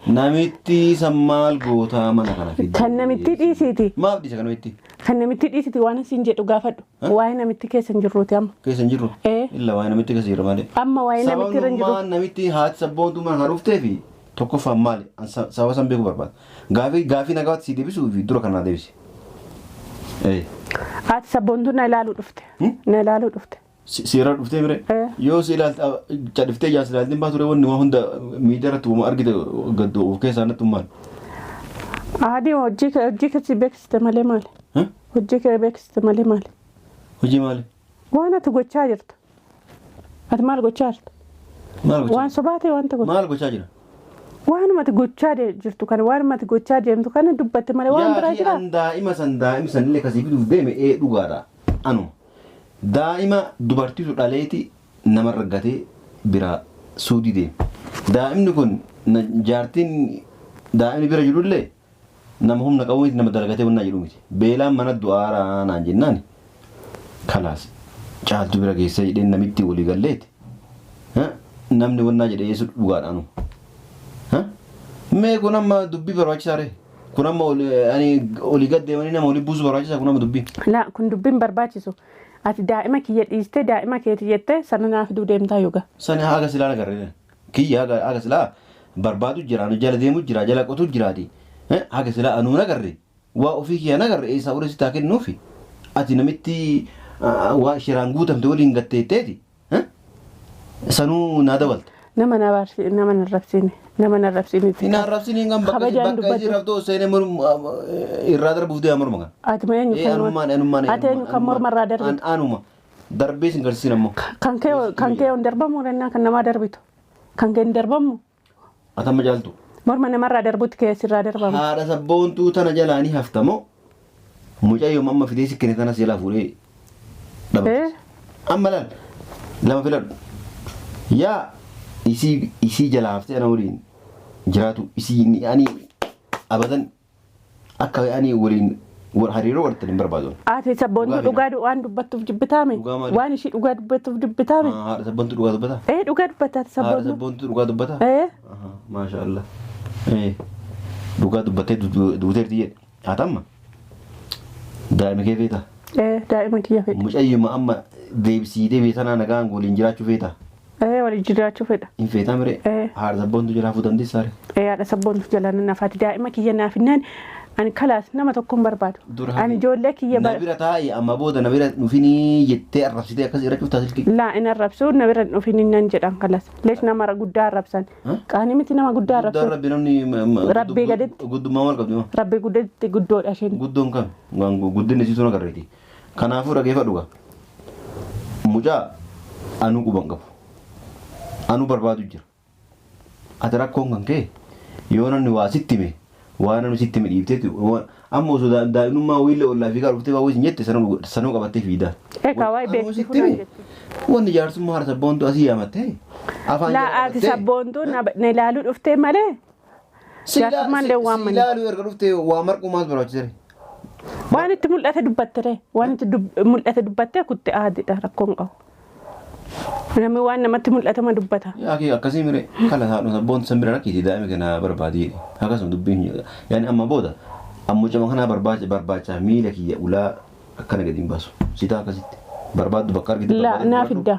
Namitti san maal gootaa mana kana fidde? Kan namitti dhiisiiti. Maaf dhiisa kan namitti? Kan namitti dhiisiti waan isin jedhu gaafadhu. Waa'ee namitti keessa hin jirruuti amma. Keessa hin jirru? Ee. Illa waa'ee namitti keessa jira malee. Amma waa'ee namitti irra hin jiru. Sababnummaan namitti haati sabboontuu mana kana dhuftee fi tokkoffaan maali? An sababa san beekuu barbaada. Gaafii nagaatti si deebisuu fi dura kanaa deebisi. Ee. Haati sabboontuu na ilaaluu dhufte. Na ilaaluu dhufte. Seera dhuftee mire? Ee. Yoo si ilaalte cadhiftee jaas ilaaltiin baatu wanni waa hunda miidiyaa irratti uuma argite gaddu of keessaa natti maal? Adii hojii kee si beeksiste malee maali? Hojii kee beeksiste malee maali? Hojii maali? Waan ati gochaa jirtu. Ati maal gochaa jirtu? Maal gochaa? Waan sobaa ta'e wanta godhu. Maal gochaa jira? Waanuma ati gochaa jirtu kana waanuma ati gochaa deemtu kana dubbatte malee waan biraa Yaa jiraa? an daa'ima san daa'ima san illee kasii fiduuf deeme ee dhugaadha. Anuma. Daa'ima dubartiitu dhaleeti namarra gatee biraa suudii deema. Daa'imni kun jaartiin daa'imni bira jirullee nama humna qabu miti nama dalagatee wannaa jedhu miti. Beelaan mana du'aaraa naan jennaan kalaas caaltu bira geessa jedheen namitti walii galleeti. Namni wannaa jedhee yesu dhugaadha anu. Mee kun amma dubbii barbaachisaa ree? Kun amma ani olii gad deemanii nama olii buusuu barbaachisaa kun amma dubbii? Laa kun dubbiin barbaachisu. Ati daa'ima kiyya dhiistee daa'ima keeti jettee sana naa fiduu deemtaa yoga. Sani haga silaa agarree. Kiyya haga silaa barbaadu jira anu jala deemu jira jala qotu jiraati. Haga silaa anuu nagarre waa ofii kiyya nagarre eessaa ulee sitaa kennuufi. Ati namitti waa shiraan guutamte waliin gatteetteeti. Sanuu naa dabalta. Nama na baarsi nama na arrabsiine nama na arrabsiine. Hin arrabsiniin kan bakka Kabajaan bakka isii dubbadhu. raftoo seenee irraa darbuuf deema morma kan. Ati ma eenyu Ee kan anummaan anummaan. Ati eenyu kan morma irraa darbitu? Anuma. Darbee sin garsiisin ammoo. Kan kee hin darbamu rennaa kan namaa darbitu. Kan kee hin darbamu Atamma caaltu. morma namarraa darbutti kee sirraa darbama. Haadha sabboontuu tana jalaa ni haftamoo mucayyoo amma fidee si kenne tanas jalaa fuudhee dhabamsiisa. Amma laal lama filadhu. Yaa isii jalaa haftee ana waliin jiraatu isii ani abadan akka ani waliin hariiroo godhatan hin barbaadu. Ati sabboontuu Dhugaa dhugaa waan dubbattuuf jibbitaame. Dhugaa maali? Waan ishii dhugaa dubbattuuf jibbitaame. Haadha sabboontuu dhugaa dubbataa? Ee dhugaa dubbatta ati Haadha sabboontuu. sabboontuu dhugaa dubbataa? Ee Maasha Allah. Dhugaa dubbattee duuteerti jedhe. Haa daa'ima kee feetaa? Ee daa'ima kiyya fedha. Mucayyuma amma deebisii deebi'ee tanaa nagaan waliin jiraachuu feetaa? Ee waliin jiraachuu fedha. Hin feetaa miree? Ee. Haadha sabboontuu jalaa fuutan dandeessaa ree? Ee haadha sabboontuu jalaa nan hafaati daa'ima kiyya naaf hinnaan ani kalaas nama tokko hin barbaadu. Dura Ani ijoollee kiyya Na bira taa'i amma booda na bira dhufinii jettee arrabsitee akkas irra cuftaa silkii. Laa in arrabsu na bira hin dhufin nan jedhan kalas. Leesh nama guddaa arrabsan. Qaanii miti nama guddaa Guddaan arrabsan. rabbi namni Rabbii gaditti. Guddummaa maal qabdi moo? Rabbi guddatti guddoodha isheen. Guddoon kam? Waan guddinni isiitu agarreeti. Kanaafuu dhageeffadhu gaa. Mucaa anuu quban qabu. Anuu barbaadu jira. Ati rakkoon kan ka'e yoo namni waa sitti hime waa namni sitti hime dhiifteetti amma osoo daa'imummaa wayiillee ollaa fi dhuftee waa wajjin jette sanuu qabattee fiidaa. Egaa waa'ee Anuu beeksisuu sitti hime wanni jaarsummaa haadha sabboontuu asii yaamattee afaan Laa jala ati qabattee sabboontuu na ilaaluu dhuftee malee jaarsummaan illee waan si malee. ilaaluu erga dhuftee waa marquu maal barbaachisere? Waan itti mul'ate dubbatte ree waan itti mul'ate dubbattee kutte aadiidha rakkoon qabu. Namni waan namatti mul'ate ma dubbata. Yaa kee akkasii mire kala haadha sabboontu san bira rakkiiti daa'ima kana barbaadi jedhe akkasuma dubbiin yaani amma booda ammoo cama kanaa barbaacha barbaacha miila kiyya ulaa akkana gadi hin baasu sitaa akkasitti barbaaddu bakka argite Laa barbaaddu naa fudhadhu fidda.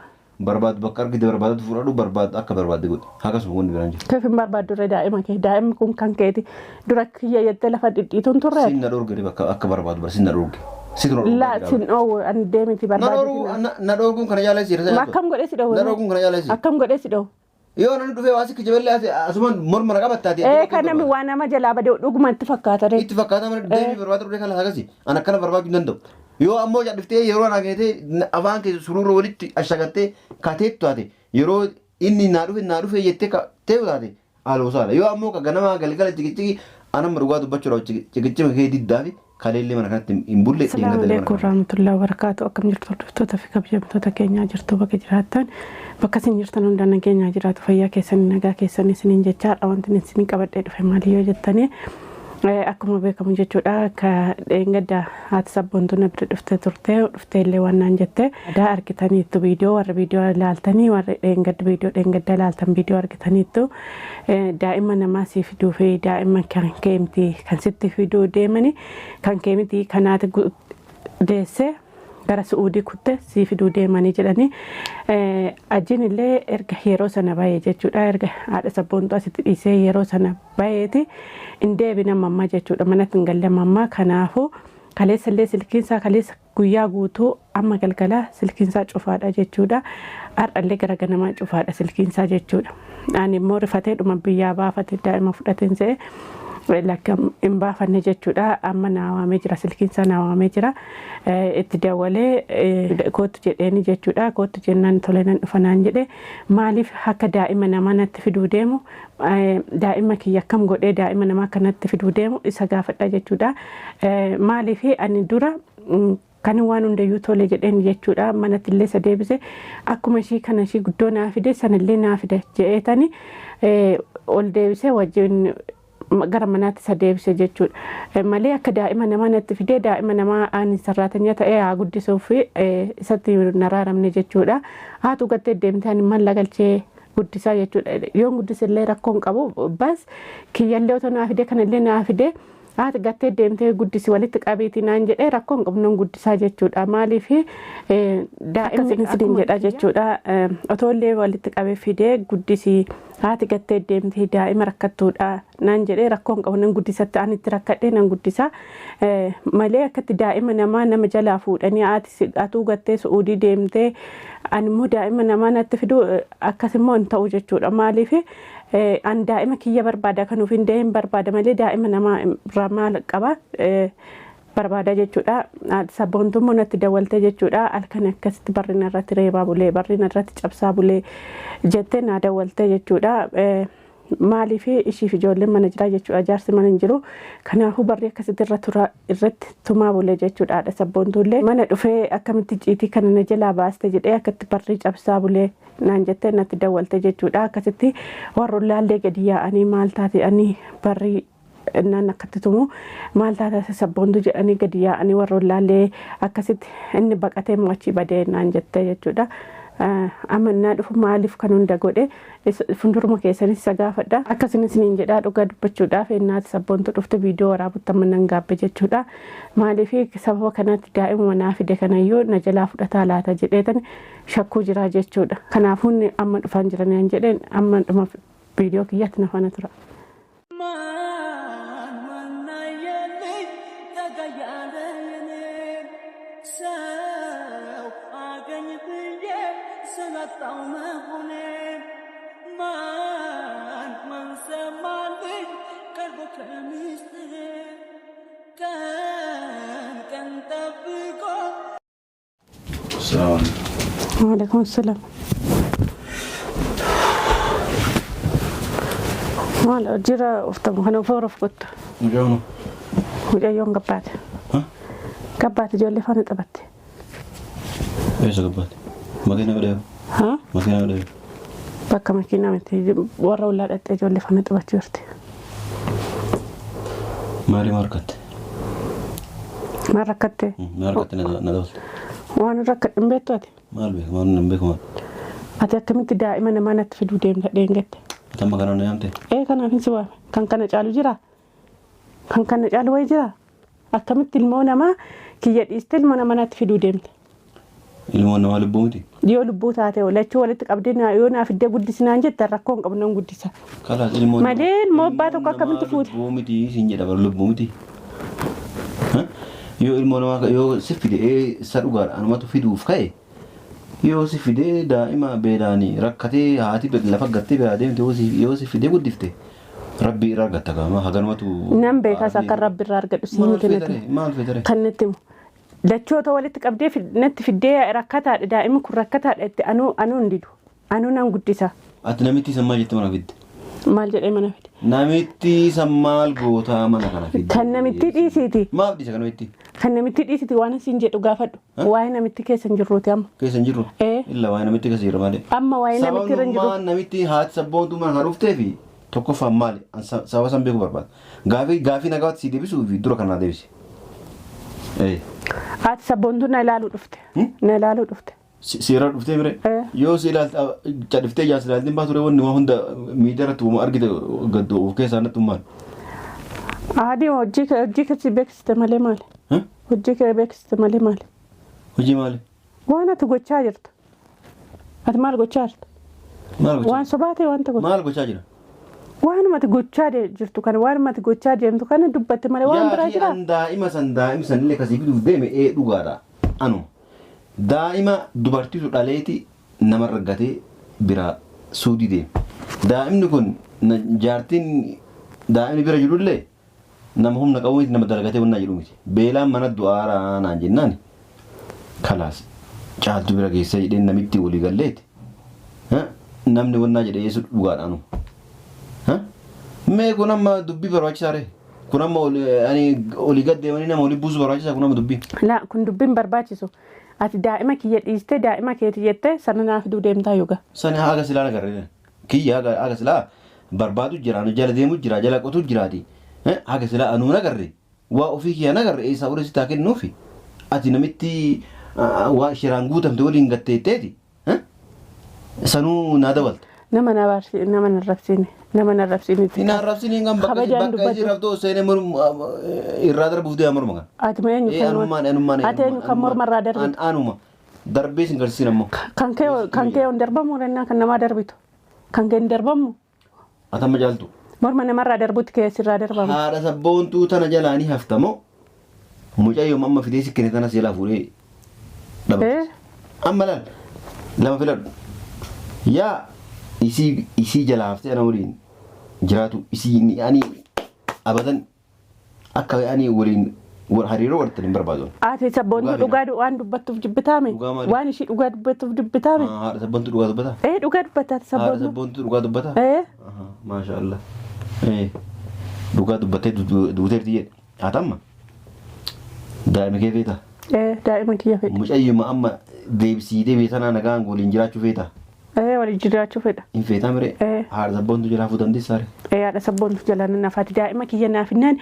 barbaaddu bakka argite barbaaddu fudhadhu barbaaddu akka barbaadde godhi akkasuma wanni biraan jiru. Keef hin barbaaddu ree daa'ima kee daa'imni kun kan keeti dura kiyya jettee lafa dhidhiituun turre. Sin na dhorge bakka akka barbaadu bara sin na dhorge situ na dhorge. Laa sin dhoowwu ani deemiti Na barbaadu. dhorgu na dhorguun kana jaalala si hir'isa. Akkam godhee si dhoowwe? Na dhorguun kana jaalala si. Akkam godhee si dhoowwe? Yoo namni dhufee waa sikki jaballee asumaan morma na qabattaati. Ee kan namni waan nama jalaa badee dhuguma itti fakkaata ree. Itti fakkaata mana deemee barbaadu dhufee kan akkasii an akkana barbaachuu hin danda'u. Yoo ammoo cadhiftee yeroo ana keetee afaan kee suruurra walitti ashagattee kateettu taate yeroo inni naa dhufe naa dhufe jettee tee'u taate aloosaadha. Yoo ammoo ka ganamaa galgala ciqicciqi anamma dhugaa dubbachuudhaaf ciqiccima kee diddaa fi kaleellee mana kanatti hin bulle Asalaamu alaikum warahmatullahi wabarakatuh. Akkam jirtu hordoftoota fi kabajamtoota keenyaa jirtu bakka jiraattan bakka isin jirtan hunda nageenyaa jiraatu fayyaa keessanii nagaa keessanii isiniin jechaadha. Wanti isin qabadhee dhufe maali yoo jettanii Akkuma beekamu jechuudha akka dheengadda haati sabboontuu na bira dhuftee turte dhuftee illee waan naan jette aadaa argitaniittu viidiyoo warra viidiyoo ilaaltanii warra dheengadda viidiyoo dheengadda ilaaltan viidiyoo argitaniittu daa'ima namaa si fiduu fi daa'ima kan keemti kan sitti fiduu deemani kan keemiti kanaati deessee gara Su'uudii kutte sii fiduu deemanii jedhanii ajiin illee erga yeroo sana bahee jechuudha erga haadha sabboontuu asitti dhiisee yeroo sana baheeti hin deebine mammaa jechuudha manatti hin galle mammaa kanaafuu kaleessa illee silkiinsaa kaleessa guyyaa guutuu amma galgala silkiinsaa cufaadha jechuudha har'allee gara ganamaa cufaadha silkiinsaa jechuudha ani immoo rifatee dhuma biyyaa baafate daa'ima fudhateen se'e lakka hin baafanne jechuudha amma naa waamee jira silkiinsaa naa waamee jira itti dawwalee kootu jedheeni jechuudha kootu jennaan tole nan dhufa naan jedhe maaliif akka daa'ima namaa natti fiduu deemu daa'ima kiyya akkam godhee daa'ima namaa akka natti fiduu deemu isa gaafadha jechuudha maaliif ani dura kan waan hundayyuu tole jedheen jechuudha manatti illee isa deebise akkuma ishii kana ishii guddoo naa fide sanallee naa fide jedheetani ol deebise wajjin gara manaatti isa deebise jechuudha. Malee akka daa'ima namaa natti fidee daa'ima namaa ani sarraatanyaa ta'ee haa guddisuuf isatti naraaramne jechuudha. Haatu gattee deemtee ani malla galchee guddisaa jechuudha. Yoon guddisillee rakkoon qabu bas kiyyallee otoo naa fidee kanallee naa fidee haati gattee deemtee guddisi walitti qabeetii naan jedhee rakkoon qabu nan guddisaa jechuudha. Maaliif daa'imni akkuma jedha jechuudha. Otoo illee walitti qabee fidee guddisi haati gattee deemtee daa'ima rakkattuudha naan jedhee rakkoon qabu nan guddisatti ani itti rakkadhee nan guddisa. Malee akkatti daa'ima namaa nama jalaa fuudhanii haati atuu gattee Su'uudii deemtee ani immoo daa'ima namaa natti fidu akkasimmoo hin ta'u jechuudha. Maaliif an daa'ima kiyya barbaada kan ofiin deehin barbaada malee daa'ima namaa irraa maal qaba barbaada jechuudha. Sabboontummoo natti dawwalte jechuudha. Halkan akkasitti barrina irratti reebaa bulee barrina irratti cabsaa bulee jettee naa dawwalte jechuudha. Maaliif ishiif ijoolleen mana jira jechuudha. Jaarsi mana hin jiru. Kanaafuu barri akkasitti irratti tumaa bulee jechuudha. Haadha sabboontuullee mana dhufee akkamitti ciitii kana na jalaa baaste jedhee akkatti barrii cabsaa bulee naan jettee natti dawwalte jechuudha. Akkasitti warra ollaallee gadi yaa'anii maal taate ani barrii naan akkatti tumu maal taate sabboontu jedhanii gadi yaa'anii warra ollaallee akkasitti inni baqatee achii badee naan jettee jechuudha. Amma innaa dhufu maaliif kan hunda godhe fuulduruma keessanis isa gaafadha. Akkasumas niin jedhaa dhugaa dubbachuudhaaf innaati sabboontu dhufte viidiyoo waraabutti amma nan gaabbe jechuudha. Maaliif sababa kanatti daa'ima naa fide kanayyuu na jalaa fudhataa laata jedheetan shakkuu jira jechuudha. Kanaafuu amma dhufaan jiran jedheen amma dhuma viidiyoo kiyyatti na faana tura. Waalaikum salaam. Maal jira uftamu kana of kottu. Mucaan Mucayyoon gabbaate. Gabbaate ijoollee faana taphatte. Eessa gabbaate? Makiina godhee? Haa? Makiina godhee? Bakka makiinaa miti warra ollaa dhaqxee ijoollee faana taphachuu jirti. Maali harkatte? Maal rakkatte? Maal harkatte na dabalte? Waan rakkadhe hin beektu ati? Maal beeku? Maal hin beeku maal? Ati akkamitti daa'ima namaa natti fiduu deemta dheengatte? Amma kana na yaamte? Ee kanaaf hin si waame. Kan kana caalu jira? Kan kana caalu wayi jira? Akkamitti ilmoo namaa kiyya dhiiste ilmoo namaa natti fiduu deemta? Ilmoon namaa lubbuu miti? Yoo lubbuu taate lachuu walitti qabdee yoo naa fiddee guddisinaan jette rakkoo hin qabu nan guddisa. Kalaas ilmoon Malee ilmoo abbaa tokko akkamitti fuute? Lubbuu miti siin jedha bara lubbuu miti. Yoo ilmoo namaa yoo si fide isa dhugaadha anumatu fiduuf ka'e yoo si fide daa'ima beelaanii rakkatee haati lafa gattee biraa deemte yoo si fidee guddifte rabbi irraa argatta qaama haganumatu. Nan beekas akka rabbi irraa argadhu si miti natti. Maal feetare? Kan natti himu. Lachoota walitti qabdee natti fiddee rakkataadha daa'imni kun rakkataadha itti anuu anuu hin didu. Anuu nan guddisa. Ati namitti san maal jette mana fidde? Maal jedhee mana fide? Namitti san maal gootaa mana kana fidde? Kan namitti dhiisiiti. Maaf dhiisa kan namitti? Kan namitti dhiisiti waan isin jedhu gaafadhu. Waa'ee namitti keessa hin jirruuti amma. Keessa hin jirru? Ee. Illa waa'ee namitti keessa jira malee. Amma waa'ee namitti irra hin jiru. Sababnummaan namitti haati sabboontuu mana kana dhufteefi Tokkoffaan maali? Sababa san beekuu barbaada. Gaafii nagaatti si deebisuu fi dura kanaa deebisi. Haati sabboontuu na ilaaluu dhufte. Na ilaaluu dhufte. Seera dhuftee mire? Yoo si ilaalte cadhiftee jaarsi ilaaltiin baatu ree wanni waan hunda miidiyaa irratti uuma argite gaddu of keessaa natti maal? Adii hojii kee si beeksiste malee maali? Hojii kee beeksiste malee maali? Hojii maali? Waan ati gochaa jirtu. Ati maal gochaa jirtu? Maal gochaa? Waan sobaa ta'e wanta gochaa. Maal gochaa jira? Waanuma ati gochaa jirtu kana waanuma ati gochaa deemtu kana dubbatte malee waan biraa jira. Yaa daa'ima san daa'ima sanillee kasii fiduuf deeme dhugaadha. Anu daa'ima dubartiitu dhaleeti namarra gatee biraa suudii deeme. Daa'imni kun jaartiin daa'imni bira jirullee nama humna qabu miti nama dalagatee wannaa jedhu miti. Beelaan mana du'aaraa naan jennaan kalaas caaltu bira geessee jedheen namitti walii galleeti. Namni wannaa jedhee yesu dhugaadha anu. Mee kun amma dubbii barbaachisaa ree? Kun amma olii gad deemanii nama olii buusuu barbaachisaa kun amma dubbii? Laa kun dubbiin barbaachisu. Ati daa'ima kiyya dhiistee daa'ima keeti jettee sana naaf fiduu deemtaa yoga. Sani haga silaa nagarree. Kiyya haga silaa barbaadu jira anu jala deemu jira jala qotu jiraati. Haga silaa anuu nagarre waa ofii kiyya nagarre eessaa ulee sitaa kennuufi. Ati namitti waa shiraan guutamte waliin gatteetteeti. Sanuu naa dabalta. Nama na arrabsiine nama na arrabsiine. Hin arrabsiin kan bakka isii rabdoo seenee irraa darbuuf deema morma kan. Ati ma eenyu kan ati eenyu kan morma irraa darbitu. Anuma darbee sin garsiisin ammoo. Kan kee hin darbamu rennaa kan namaa darbitu. Kan kee hin darbamu. Ati amma caaltu. Morma namarraa darbutti kee sirraa darbamu. Haadha sabboontuu tana jalaa ni haftamoo mucayyoo amma fidee si kenne tanas jalaa fuudhee dhabamsiisa. Amma laal lama filadhu. Yaa isii jalaa haftee ana waliin jiraatu isii ani abadan akka ani waliin hariiroo wartan hin barbaadu. Ati sabboontuu dhugaa waan dubbattuuf jibbitaame waan ishii dhugaa dubbattuuf jibbitaame. Haadha sabboontuu dhugaa dubbataa? Dhugaa dubbataa sabboontuu. Haadha sabboontuu dhugaa dubbataa? Maasha Allah. Dhugaa dubbattee duuteerti jedhe. Haa ta'amma daa'ima kee feetaa? Daa'ima kiyya fedha. Mucayyuma amma deebisii deebi'ee tanaa nagaan waliin jiraachuu feetaa? Waliin jiraachuu fedha. Hin feetaa miree? Haadha sabboontuu jalaa fuutan dandeessaa ree? Haadha sabboontuu jalaa nan hafaati. Daa'ima kiyya naaf hinnaan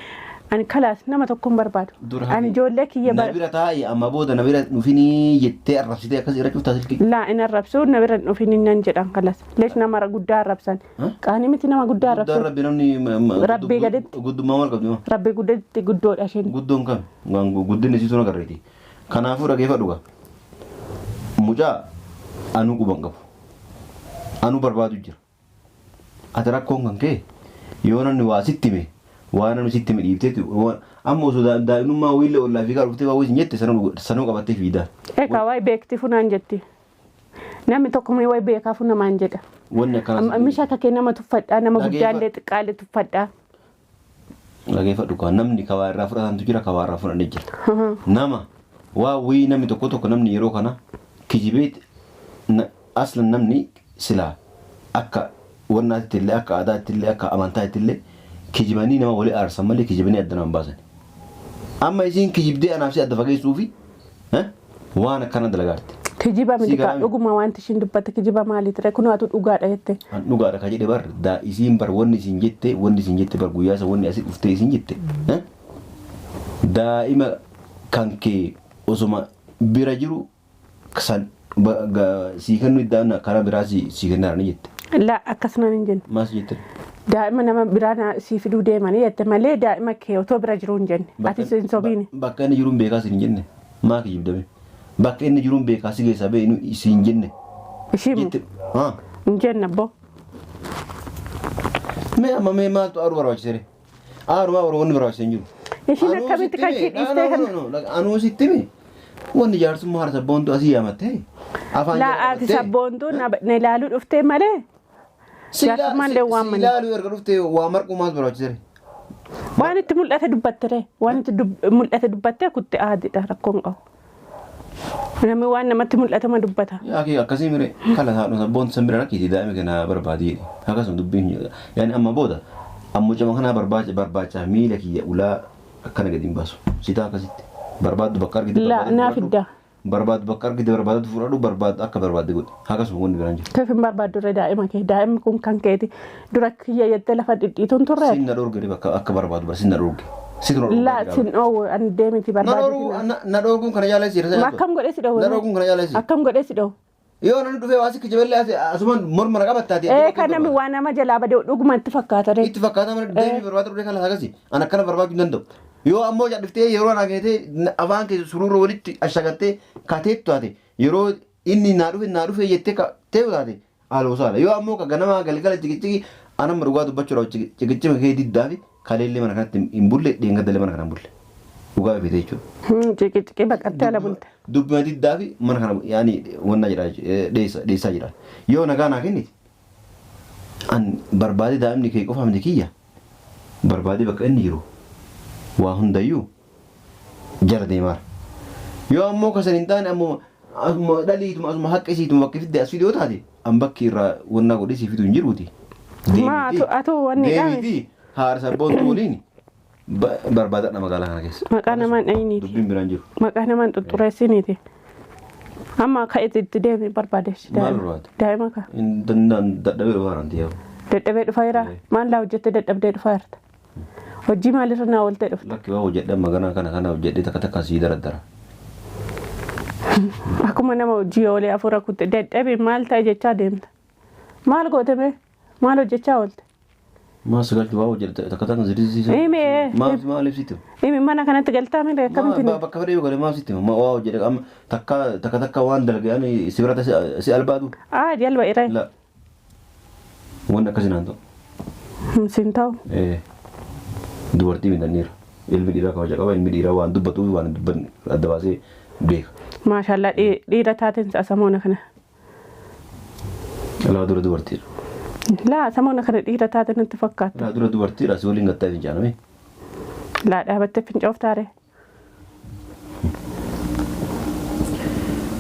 ani kalaas nama tokko hin barbaadu. Ani ijoollee kiyya Na bira taa'i amma booda na bira dhufinii jettee arrabsitee akkas irra cuftaa silkii. Laa in arrabsuu na bira dhufinii nan jedhan kalaas. Leesh nama guddaa arrabsan. Qaanii miti nama guddaa arrabsan. Guddaa rabbi namni. Rabbii gaditti. Guddummaa maal qabdi? Rabbii gudditti guddoodha isheen. Guddoon kam? Guddinni isiitu na garreeti. Kanaafuu dhageeffadhu gaa. Mucaa anuu quban qabu. Anuu barbaadu jira. Ati rakkoon kan kee yoo namni waa sitti hime waa namni sitti hime dhiifteetti amma osoo daa'imummaa wiillee ollaa fi dhuftee waa wajjin jette sanuu qabattee fiidaa. Egaa waa'ee beekti funaan jetti. Namni tokko mee waa'ee beekaa funamaan jedha. Wanni akkanaa. Misha kakee nama tuffadhaa nama guddaallee xiqqaallee tuffadhaa. Dhageeffadhu kaa namni kawaa irraa fudhatantu jira kawaa irraa fudhannee jira. Nama waa wayii namni tokko tokko namni yeroo kana kijibee aslan namni silaa akka wannaatti illee akka aadaatti illee akka amantaatti illee kijibanii nama walii aarsan malee kijibanii adda nama baasan. Amma isiin kijibdee anaaf si adda fageessuufi waan akkana dalagaarte. Kijiba miti kaa dhuguma wanti ishiin dubbatte kijiba maali ture kun atu dhugaadha jette. An dhugaadha ka jedhe bar daa isiin bar wanni isiin jette wanni isiin jette bar guyyaa isa wanni asii dhuftee isiin jette. Daa'ima kan kee osoma bira jiru san sii kennu iddaan karaa biraa sii kennaa ni jette. Laa akkasumaan hin jenne. Maas jette? Daa'ima nama biraa sii fiduu deemanii jette malee daa'ima kee otoo bira jiru hin jenne. Ati hin sobiini. Bakka inni jiruun beekaa siin hin jenne. Maa kijibdame? Bakka inni jiruun beekaa si keessaa ba'e siin jenne. Ishii hin jenne abboo. Mee amma mee maaltu aaruu barbaachisere? Aarumaa wanni barbaachise hin jiru. Ishiin akkamitti kan ishii dhiistee kana? Anuu sitti hime. Wanni jaarsummaa haadha sabboontuu asii yaamattee afaan Laa ati sabboontuu na ilaaluu dhuftee malee. Jaarsummaan illee waan Si ilaaluu erga dhuftee waa marquu maaltu barbaachisere? Waan itti mul'ate dubbattere waan itti mul'ate dubbattee kutte aadiidha rakkoon qabu. Namni waan namatti mul'ate ma dubbata. Yaa kee akkasii mire kala haadha sabboontuu san bira rakkiiti daa'ima kana barbaadii akkasuma dubbiin yaani amma booda ammoo cama kanaa barbaacha miila kiyya ulaa akkana gadi hin baasu sitaa akkasitti barbaaddu bakka argite Laa naa fidda. Barbaadu bakka argite barbaadatu fudhadhu, barbaadu akka barbaadde godhi. Akkasuma wanni biraan jiru. Keef hin barbaaddu irra daa'ima kee? Daa'imni kun kan keeti. Dura kiyya jettee lafa dhidhiituun turre. Sin na dhoorge, bakka akka barbaadu bara sin na dhoorge. Situ na dhoorge. Laa, sin dhoowwu ani, deemiti Na barbaadu. dhoorgu, na dhoorguun kana jaalala si. Akkam godhee si dhoowwe? Na dhoorguun kana jaalala si. Akkam godhee si dhoowwe? Yoo namni dhufee waa si kijiballee asumaan morma na qabattaati. Ee, kan namni waa nama jalaa badee dhuguma itti fakkaata ree. Itti fakkaata mana deemii barbaadu dhufee kan akkasii. An akkana barbaachuu hin danda'u. Yoo ammoo dhuftee yeroo anaa kennitee afaan kee sururra walitti ashagattee kateettu taate, yeroo inni naa dhufe jettee tee'u taate, haaloo saala. Yoo ammoo ka ganamaa galgala ciqicciqi, anamma dhugaa dubbachuudhaaf ciqiccima kee diddaa fi kaleellee mana kanatti hin bulle, dheengaddalee mana kana hin bulle. Dhugaa beekte jechuudha. Ciqicciqii baqattee ala bulte. Dubbima diddaa fi mana kana yaani wanna jedha dheessa dheessaa jira. Yoo nagaa naa kennite, an barbaade daa'imni kee qofa miti, kiyya barbaade bakka inni jiru waa hundayyuu jala deemaara. Yoo ammoo kasan hin taane, ammoo asuma dhaliituma asuma haqa isiituma bakka fidde as fidee yoo taate, an bakki irraa wannaa godhee sii fiduu hin jiruuti. Maa atu wanni dhaame. Deemiiti haadha sabboontuu waliin barbaadadha magaalaa kana keessa. Maqaa namaan dhayiniiti. Dubbiin biraan jiru. Maqaa namaan xuxureessiniiti. Amma akka itti deemi barbaadeessi. Maal barbaada? Daa'ima ka. Hin danda'an, dadhabee dhufaa jiran yaa'u. Dadhabee dhufaa jira. Maal laa hojjettee dadhabdee dhufaa jirta? Hojii maalirra naa ooltee dhufta? Lakki, waa hojjedhe, amma ganaa kana kana hojjedhee takka takka sii daraddara. Akkuma nama hojii oolee afura kutte dadhabee maal ta'e jechaa deemta. Maal goote mee? Maal hojjechaa oolte? Maal sagaltu, waa hojjedhe takka takka sii. Himi. Maal maal ibsitu? Himi, mana kanatti galtaa mire akkamitti? Bakka fedhee yoo gale maal sitti hima? Waa hojjedhe amma takka takka takka waan dalage ani si biratti si albaatu. Aa, jalba irra. La. Wanni akkasii naan ta'u. Siin ta'u. Dubartii miidhaniira. Ilmi dhiiraa kabaja qaba. Ilmi dhiiraa waan dubbatuuf waan hin dubbanne adda baasee beeka. Maashaallah, dhiira taateen samoona kana. Laa, dura dubartiidha. Laa, samoona kana dhiira taate natti fakkaata. Laa, dura dubartiidha, si waliin gattaa fincaaname. Laa, dhaabattee fincooftaare.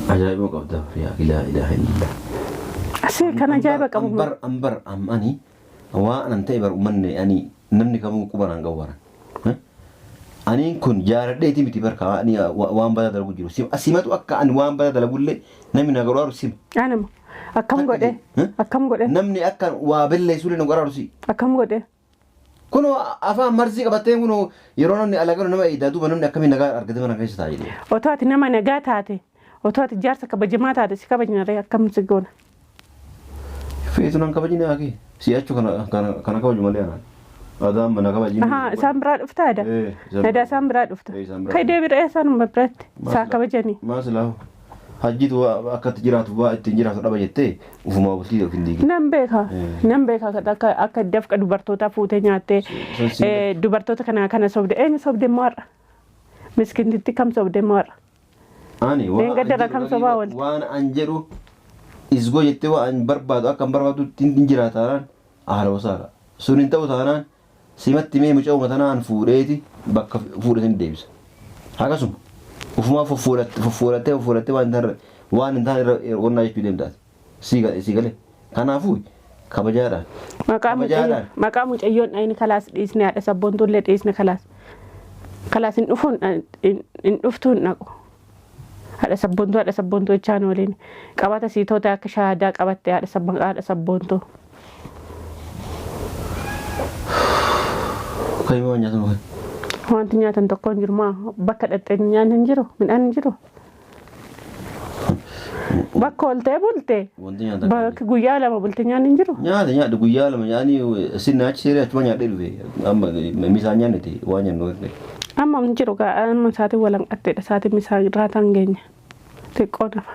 Ajaa'ibuma qabda, yaa ilaa ilaaha illallah. Asii kan ajaa'iba qabu. Ambar ambar ani waan an ta'e bar uummanni ani namni kamuu quba naan qabu baran. Aniin kun jaaladheeti miti barka ani waan badaa dalagu jiru. Simatu akka ani waan badaa dalagullee namni na gargaaru sima. Anuma akkam godhe? Akkam godhe? Namni akka waa balleessullee na gargaaru si. Akkam godhe? Kunoo afaan marzii qabattee, kunoo yeroo namni alagaa nama eedaa duuba namni akkamiin nagaa argate mana keessa taa'ee jedhee. Otoo ati nama nagaa taate, otoo ati jaarsa kabajamaa taate, si kabajna ree, akkam si goona? Feetu nan kabajine haakee si'achuu kana kana kana kabaju malee anaan. Adaan mana kabajine. Ahaa, isaan biraa dhuftaa eda? Eh, isaan Edaa isaan biraa dhufta. Eh, isaan biraa. Kai deebi'ee isaanuma biratti isaa kabajanii. Maa silaa hajjitu akka itti jiraatu waa ittiin jiraatu dhaba jettee ufumaa bultii of hin diigin. Nan beeka. Eh. Nan beeka akka dafqa dubartootaa fuutee nyaattee San si dubartoota kana kana sobde, eenyu sobde immoo har'a? Miskintitti kam sobde immoo har'a? Ani waan Leenga an dara jedhu kam sobaa oolte? Waan an jedhu isgoo jettee waan an barbaadu akka an barbaadutti hin jiraata taanaan haala wasaadha. Sun hin ta'u taanaan, simatti mee mucaa tanaan fuudheeti bakka fuudhe deebisa. Akkasuma ufumaa foffuudhattee foffuudhattee waan hin taane irra onnaa jechuu deemtaati. Sii galee. Kanaafuu kabajaadhaan. Maqaa mucayyoo Kabajaadhaan. Maqaa mucayyoon dhayini, kalaas dhiisne, haadha sabboontullee dhiisne, kalaas. Kalaas hin dhufuun hin dhuftuu, hin dhaqu. Haadha sabboontuu, haadha sabboontuu jechaan waliin qabata siitoota akka shaadaa qabatte, haadha sabba, haadha sabboontuu. Kan waan nyaatamu kan. Wanti nyaatan tokko hin jiru, maa bakka dhattee nyaanni hin jiru, midhaan hin jiru. Bakka ooltee bulte. Wanti nyaatan. Bakki guyyaa 2 bulte nyaanni hin jiru. Nyaata nyaadhu, guyyaa 2 nyaanni sinna achi seeree achuma nyaadhee dhufe, amma misaan nyaanne ta'e waan nyaannu. Amma hin jiru gaa, amma sa'aatiin walanqatteedha, sa'aatiin misaan raataan geenya. Xiqqoo nafa.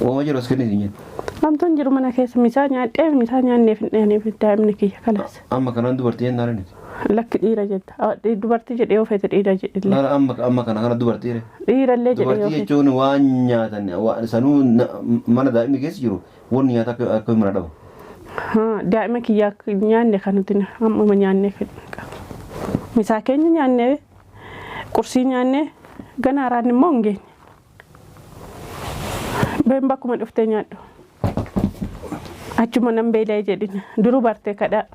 Ooma jiru as kenniti nyaanni. Hamtuun hin jiru mana keessa, misaa nyaadhee, misaa nyaanneef hin dhiyaaneef daa'imni kiyya kalaas. Amma kanaan dubartii jennaan nuti. Lakki, dhiira jetta. Dubartii jedhee yoo feete dhiira jedhillee. Laala, amma kana kana dubartii re. Dhiirallee jedhee yoo Dubartii feete. jechuun waan nyaatan waan sanuu mana daa'imni keessa jiru wanni nyaata akka mana dhabu. Haa, daa'ima kiyyaa nyaanne kan nuti ammuma nyaannee fedhu. Misaa keenya nyaannee, qursii nyaannee, gana haraan immoo hin geenye. Been bakkuma dhuftee nyaadhu. Achuma nan beela'ee jedhina. Duruu bartee kadhaa.